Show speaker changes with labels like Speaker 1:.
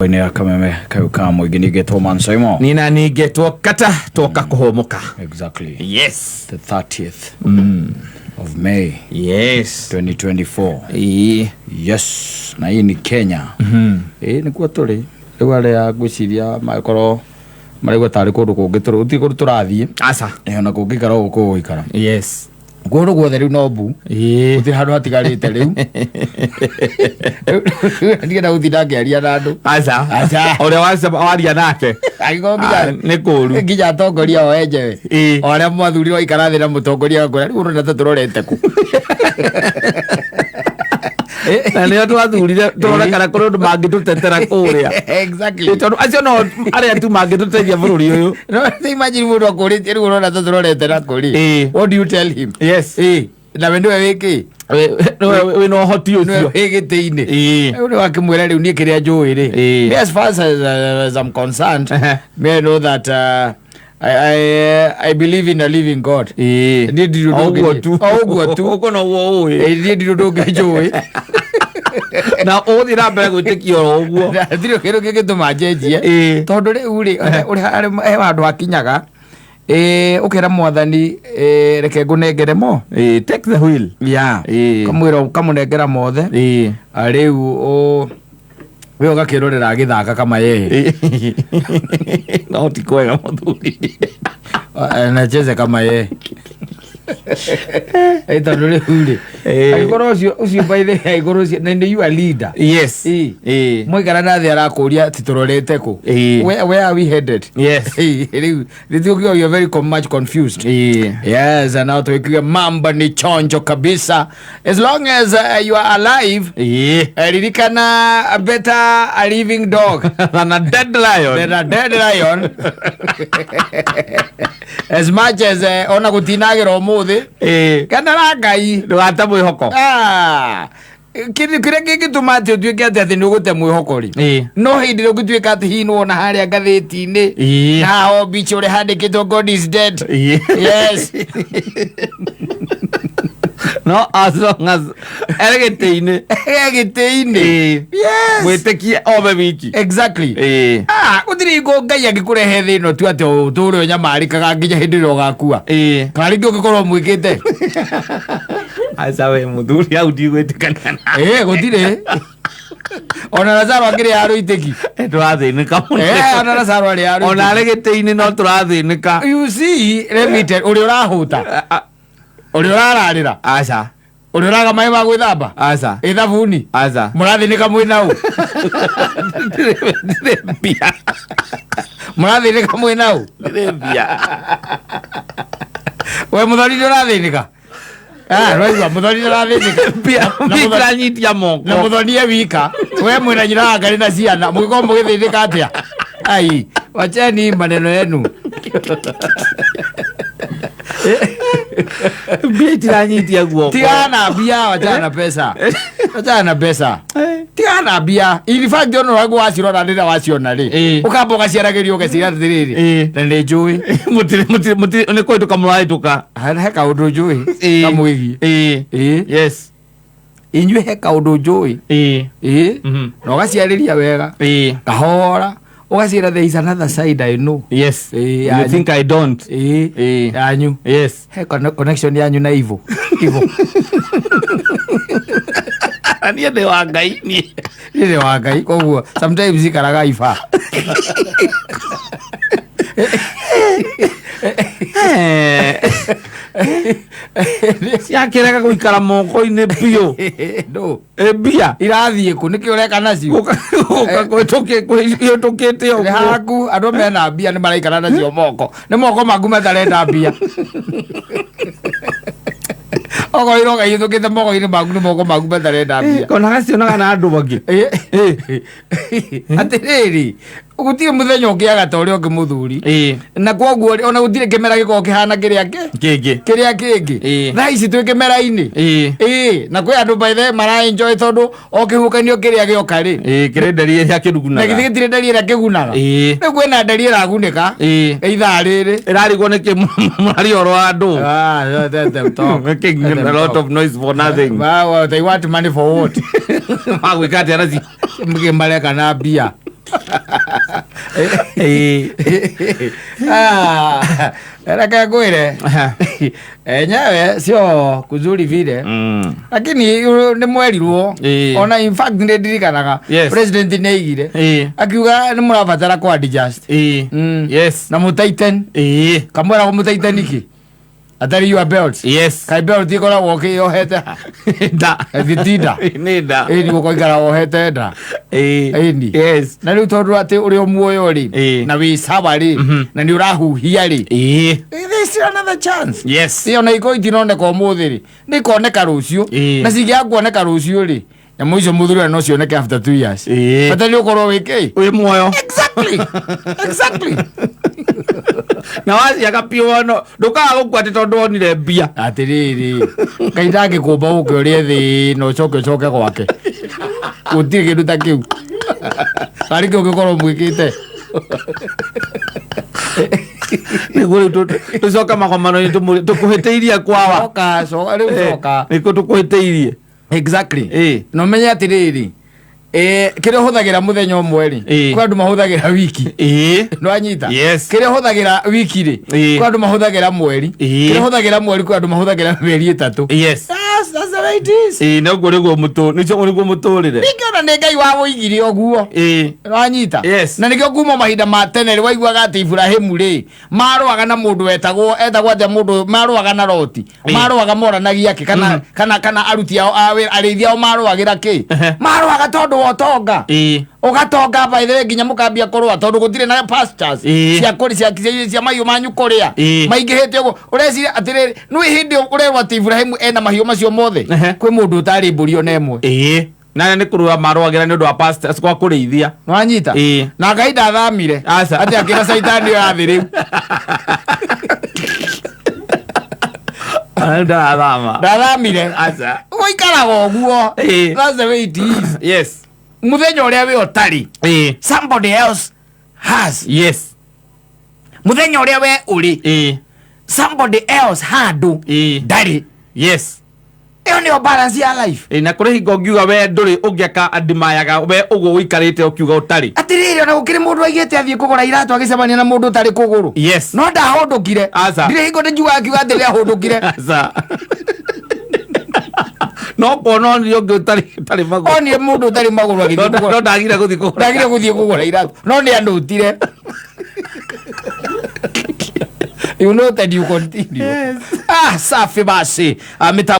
Speaker 1: Mĩtambo-inĩ ya kameme kau ka mũingĩ ningĩ Thoman Saimo.
Speaker 2: Nina ningetwo kata toka kũhũmũka.
Speaker 1: Exactly.
Speaker 2: Yes.
Speaker 1: The 30th of May
Speaker 2: Yes.
Speaker 1: 2024.
Speaker 2: Ĩĩ.
Speaker 1: Yes, na hii ni Kenya. Ĩĩ nĩkuo tũrĩ. Rĩu arĩa ngwĩciria mangĩkorwo maraigua tarĩ kũndũ kũngĩ tũrĩ, gũtirĩ kũndũ tũrathiĩ.
Speaker 2: Aca.
Speaker 1: Ĩ, ona kũngĩikara ũguo kũgũikara.
Speaker 2: Yes.
Speaker 1: Kũndũ guothe rĩu no mbu.
Speaker 2: Ĩĩ.
Speaker 1: Gũtirĩ handũ hatigarĩte rĩu. Ndienda gũtinda ngĩaria na andũ.
Speaker 2: Aca.
Speaker 1: Aca.
Speaker 2: Ũrĩa waria nake.
Speaker 1: Angĩkorwo
Speaker 2: Ah,
Speaker 1: nginya
Speaker 2: nĩ kũũru.
Speaker 1: Nginya atongoria o enyewe.
Speaker 2: Ĩĩ.
Speaker 1: O arĩa mwathurirwo aikara thĩ na mũtongoria akwĩra rĩu ũrona ta tũrorete kũ.
Speaker 2: Na nĩo twathurire tũrore kana kũrĩ ũndũ mangĩtũtetera kũrĩa.
Speaker 1: Exactly.
Speaker 2: Ĩ, tondũ acio no arĩa tu mangĩtũteithia bũrũri ũyũ.
Speaker 1: No, imagine mũndũ akũrĩtie rĩu ũrona ta tũrorete na kũrĩ.
Speaker 2: Ĩĩ.
Speaker 1: What do you tell him?
Speaker 2: Yes.
Speaker 1: Ĩĩ. Nawe nĩwe wĩkĩ?
Speaker 2: Wĩna ũhoti
Speaker 1: Nĩwe
Speaker 2: ũcio.
Speaker 1: wĩ gĩtĩ-inĩ.
Speaker 2: Ĩĩ.
Speaker 1: Rĩu nĩ wakĩmwĩra rĩu niĩ kĩrĩa njũĩ rĩ.
Speaker 2: Ĩĩ.
Speaker 1: Me as far as I'm concerned,
Speaker 2: Ehe.
Speaker 1: me I know that I believe in a living God.
Speaker 2: Ĩĩ.
Speaker 1: Niĩ ndirĩ ũndũ
Speaker 2: O ũguo
Speaker 1: ũngĩ-
Speaker 2: tu.
Speaker 1: O ũguo tu.
Speaker 2: Ũguo noguo ũĩ.
Speaker 1: Ĩĩ, niĩ ndirĩ ũndũ ũngĩ njũĩ.
Speaker 2: Na ũgũthiĩ na mbere gwĩtĩkia oro ũguo.
Speaker 1: Ndirĩ kĩndũ kĩngĩtũma njenjie.
Speaker 2: Ĩĩ.
Speaker 1: Tondũ rĩu rĩ, ũrĩ he handũ hakinyaga ĩĩ, ũkera mwathani ĩĩ, reke ngũnengere mo.
Speaker 2: Ĩĩ, take the wheel.
Speaker 1: Yeah.
Speaker 2: Ĩĩ.
Speaker 1: Kamwĩra ũkamũnengera mothe.
Speaker 2: Ĩĩ.
Speaker 1: Ah, rĩu we ũgakĩrorera agĩthaka kama yeye.
Speaker 2: No ti kwega mũthuri.
Speaker 1: Anacheza kama yeye. Ĩ, tondũ rĩu rĩ,
Speaker 2: Ĩĩ.
Speaker 1: angĩkorwo ũcio by the way, angĩkorwo ũcio na nĩ you are leader.
Speaker 2: Yes.
Speaker 1: Ĩĩ.
Speaker 2: Ĩĩ.
Speaker 1: Mwaikara na thĩ arakũria atĩ tũrorete kũ.
Speaker 2: Ĩĩ.
Speaker 1: Where are we headed?
Speaker 2: Yes.
Speaker 1: Ĩĩ, rĩu nĩtũkiuga you are very much confused.
Speaker 2: Ĩĩ.
Speaker 1: Yes, and now tukiuga mambo ni chonjo kabisa. As long as you are alive,
Speaker 2: Ĩĩ.
Speaker 1: Ririkana better a living dog
Speaker 2: Than a dead lion.
Speaker 1: than a dead lion. As much as ona gũtinagĩra ũmũthĩ,
Speaker 2: Ĩĩ.
Speaker 1: kenera Ngai.
Speaker 2: Ndũgate mwĩhoko.
Speaker 1: Ah, kĩndũ kĩrĩa kĩngĩtũma atĩ ũtuĩke atĩ atĩ nĩ ũgũte mwĩhoko rĩ
Speaker 2: Ĩĩ.
Speaker 1: no hĩndĩ ĩrĩa ũngĩtuĩka atĩ hihi nĩwona harĩa ngathĩti-inĩ
Speaker 2: Ĩĩ.
Speaker 1: na haha mbica ũrĩa handĩkĩtwo God is dead.
Speaker 2: Ĩĩ.
Speaker 1: Yes.
Speaker 2: No as long as arĩ gĩtĩ-inĩ.
Speaker 1: E gĩtĩ-inĩ.
Speaker 2: Ĩĩ.
Speaker 1: Yes.
Speaker 2: Mwĩtĩkie ove wiki.
Speaker 1: Exactly.
Speaker 2: Ĩĩ.
Speaker 1: Ah, gũtirĩ hingo Ngai angĩkũrehe thĩ ĩno tu atĩ ũtũũre ũnyamarĩkaga nginya hĩndĩ ĩrĩa ũgakua.
Speaker 2: Ĩĩ.
Speaker 1: Kana rĩngĩ ũngĩkorwo mwĩkĩte.
Speaker 2: Aca we mũthuri hau ndigwĩtĩkania na.
Speaker 1: Ĩĩ, gũtirĩ. Ona Lazaro akĩrĩ ya rũitĩki.
Speaker 2: Tũrathĩnĩka mũno.
Speaker 1: Eh, ona Lazaro arĩ ya rũitĩki.
Speaker 2: Ona arĩ gĩtĩ-inĩ no tũrathĩnĩka.
Speaker 1: You see, let me tell, ũrĩa ũrahũta, ũrĩa ũrararĩra,
Speaker 2: Aca.
Speaker 1: ũrĩa ũraga maĩ ma gwĩthamba,
Speaker 2: Aca.
Speaker 1: ĩ thabuni,
Speaker 2: Aca.
Speaker 1: mũrathĩnĩka mwĩ nau.
Speaker 2: Ndirĩ mbia.
Speaker 1: Mũrathĩnĩka mwĩ nau.
Speaker 2: Ndirĩ mbia.
Speaker 1: We mũthoni nĩ ũrathĩnĩka? Ah, rwaigua mũthoni nĩ ũrathĩnĩka.
Speaker 2: Mbia
Speaker 1: Na
Speaker 2: mbia
Speaker 1: mũthoni-
Speaker 2: itiranyitia moko.
Speaker 1: Na mũthoni e wika. We mwĩna nyina wa Ngai na ciana, mũgĩkorwo mũgĩthĩnĩka atĩa? Ai, wacheni maneno yenu.
Speaker 2: Mbia itiranyitia guoko.
Speaker 1: Tigana na mbia, wachana na pesa. Wachana na pesa. Tigana na mbia. In fact, ona ũragwo wacirora rĩrĩa waciona rĩ,
Speaker 2: Ĩĩ.
Speaker 1: ũkamba ũgaciaragĩria ũgeciria atĩrĩrĩ,
Speaker 2: Ĩĩ.
Speaker 1: na nĩ njũĩ.
Speaker 2: Mũtirĩ mũtirĩ mũtirĩ nĩ kũhĩtũka mũrahĩtũka.
Speaker 1: He kaũndũ njũĩ
Speaker 2: Ĩĩ.
Speaker 1: kamwĩgiĩ.
Speaker 2: Ĩĩ.
Speaker 1: Ĩĩ.
Speaker 2: Yes.
Speaker 1: Inyuĩ he kaũndũ njũĩ.
Speaker 2: Ĩĩ.
Speaker 1: Ĩĩ.
Speaker 2: Mhm.
Speaker 1: Na ũgaciarĩria wega.
Speaker 2: Ĩĩ.
Speaker 1: Kahora. Ũgaciĩra there is another side I know.
Speaker 2: Yes.
Speaker 1: Ĩĩ,
Speaker 2: You
Speaker 1: yanyu.
Speaker 2: think I don't?
Speaker 1: Ĩĩ.
Speaker 2: Ĩĩ.
Speaker 1: Yanyu.
Speaker 2: Yes.
Speaker 1: He connection yanyu na evil. Evil.
Speaker 2: Niĩ ndĩ wa Ngai niĩ.
Speaker 1: Niĩ ndĩ wa Ngai koguo sometimes ikaraga iba.
Speaker 2: Ciakĩrega gũikara moko-inĩ biũ.
Speaker 1: No.
Speaker 2: Ĩ mbia.
Speaker 1: Irathiĩ kũ nĩkĩ ũreka nacio?
Speaker 2: Gũka kũhĩtũkĩte
Speaker 1: Nĩ
Speaker 2: ũguo.
Speaker 1: haku andũ mena mbia nĩ maraikara nacio moko. Nĩ moko maku matarenda mbia. Okorwo iroka ihĩtũkĩte moko-inĩ maku nĩ moko maku matarenda mbia.
Speaker 2: Kona gacionaga na andũ angĩ.
Speaker 1: Atĩrĩrĩ, gũtirĩ mũthenya ũngĩaga ta ũrĩa ũngĩ mũthuri.
Speaker 2: Ĩĩ.
Speaker 1: Na koguo rĩ, ona gũtirĩ kĩmera gĩkoragwo kĩhana kĩrĩa
Speaker 2: Kĩngĩ.
Speaker 1: kĩrĩa kĩngĩ.
Speaker 2: Ĩĩ.
Speaker 1: Thaa ici twĩ kĩmera-inĩ.
Speaker 2: Ĩĩ.
Speaker 1: Ĩĩ, na kwĩ andũ by the way mara enjoy tondũ o kĩhuhũkanio kĩrĩa gĩoka rĩ,
Speaker 2: Ĩĩ, kĩrĩ nderi ĩrĩa
Speaker 1: na
Speaker 2: kĩrugunaga.
Speaker 1: githĩ gĩtirĩ nderi ĩrĩa kĩgunaga.
Speaker 2: Ĩĩ.
Speaker 1: Rĩu kwĩna nderi ĩragunĩka
Speaker 2: Ĩĩ.
Speaker 1: ithaa rĩrĩ.
Speaker 2: Ĩrarigwo nĩkĩ mũraria ũhoro wa andũ.
Speaker 1: Ah, let them talk.
Speaker 2: Making
Speaker 1: Let them
Speaker 2: a lot
Speaker 1: talk.
Speaker 2: of noise for nothing.
Speaker 1: Well, they want money for what?
Speaker 2: Magwĩka atĩa nacio?
Speaker 1: Mkĩ mareka na mbia.
Speaker 2: Ĩĩ.
Speaker 1: Ah, reke ngwĩre enyewe sio kuzuri vile, lakini nĩ mwerirwo.
Speaker 2: Ĩĩ.
Speaker 1: Ona in fact nĩ ndirikanaga president nĩ aigire akiuga nĩ mũrabatara kwa adjust na mũtaiten kamwera mũtaiten iki atari your belt. Kai belt ikoragwo ũkĩyohete ha?
Speaker 2: Nda.
Speaker 1: Thitinda.
Speaker 2: Nĩ nda.
Speaker 1: Ĩni gũkoikara wohete nda. Ĩni. Na rĩu tondũ atĩ ũrĩ o muoyo rĩ, na wĩ sawa rĩ, na nĩ ũrahuhia rĩ, there's still another chance. Ĩ ona iko itinoneka ũmũthĩ rĩ, nĩ ikoneka rũciũ. Na cingĩaga kuoneka rũciũ rĩ, nyamũ icio mũthuri ũyũ no cioneke after 2 years. Bata nĩ ũkorwo wĩ kĩ.
Speaker 2: Wĩ muoyo.
Speaker 1: Exactly.
Speaker 2: Na waciaga piũ wono ndũkaga gũkua atĩ tondũ wonire mbia.
Speaker 1: Atĩrĩrĩ, Ngai ndangĩkũmba ũke ũrĩe thĩ na ũcoke ũcoke gwake. Gũtirĩ kĩndũ ta kĩu. Karĩ kĩo ũngĩkorwo mwĩkĩte.
Speaker 2: Nĩguo rĩu tũcoke magomano-inĩ tũkũhĩtĩirie kwawa.
Speaker 1: Coka, coka rĩu, coka.
Speaker 2: Nĩkuo tũkũhĩtĩirie.
Speaker 1: Na ũmenye atĩrĩrĩ, kĩrĩa ũhũthagĩra mũthenya ũmwe rĩ, kwĩ andũ mahũthagĩra wiki. Nĩwanyita?
Speaker 2: Yes.
Speaker 1: Kĩrĩa ũhũthagĩra wiki rĩ, kwĩ andũ mahũthagĩra mweri. Kĩrĩa ũhũthagĩra mweri, kwĩ andũ mahũthagĩra mĩeri 3. Yes, that's the way it is.
Speaker 2: Ĩĩ, noguo nĩguo nĩcio nĩguo mũtũrĩre.
Speaker 1: Ningĩ ona nĩ Ngai wawũigire ũguo. Wanyita?
Speaker 2: Yes.
Speaker 1: Na nĩkĩo kuma mahinda ma tene rĩ, waiguaga atĩ Iburahĩmu rĩ, marũaga na mũndũ wetagwo, etagwo atĩa mũndũ marũaga na Loti? Marũaga moranagia kĩ? Kana aruti ao a wĩra, arĩithi ao marũagĩra kĩ? Marũaga tondũ wa ũtonga. Ũgatonga by the way nginya mũkambia kũrũa tondũ gũtirĩ na pastures cia kũrĩ cia mahiũ manyu kũrĩa. Maingĩhĩte ũguo ũreciria atĩrĩrĩ, nĩ hĩndĩ ũrerwo atĩ Iburahĩmu ena mahiũ macio mothe, kwĩ mũndũ ũtarĩ mbũri ona ĩmwe.
Speaker 2: Na nĩ kũrũa marũagĩra nĩ ũndũ wa pastors kwa kũrĩithia.
Speaker 1: Nwanyita? Na Ngai ndathamire.
Speaker 2: Aca.
Speaker 1: Atĩ akĩra caitani oya thĩ rĩu.
Speaker 2: Ona rĩu ndarathama.
Speaker 1: Ndathamire.
Speaker 2: Aca.
Speaker 1: Gũikaraga ũguo. That's the way it is. Mũthenya ũrĩa we ũtarĩ, somebody else has. Mũthenya ũrĩa we ũrĩ, somebody else handũ ndarĩ. Ĩyo nĩyo balance ya life.
Speaker 2: Ĩĩ, na kũrĩ hingo ũngiuga we ndũrĩ ũngĩaka andimayaga we ũguo ũikarĩte ũkiuga ũtarĩ.
Speaker 1: Atĩrĩrĩ, ona gũkĩrĩ mũndũ aigĩte athiĩ kũgũra iratũ agĩcemania na mũndũ ũtarĩ kũgũrũ. No ndahũndũkire.
Speaker 2: Aca.
Speaker 1: Ndirĩ hingo ndĩnjugaga akiuga atĩ nĩahũndũkire.
Speaker 2: Aca. No kuona onire ũngĩ ũtarĩ magũrũ.
Speaker 1: Onire mũndũ ũtarĩ magũrũ agĩthiĩ kũgũra.
Speaker 2: No ndagire gũthiĩ kũgũra.
Speaker 1: Ndagire gũthiĩ kũgũra iratũ no nĩ anũtire. You know that you continue.
Speaker 2: Yes.
Speaker 1: Ah, safi basi. Ah, mita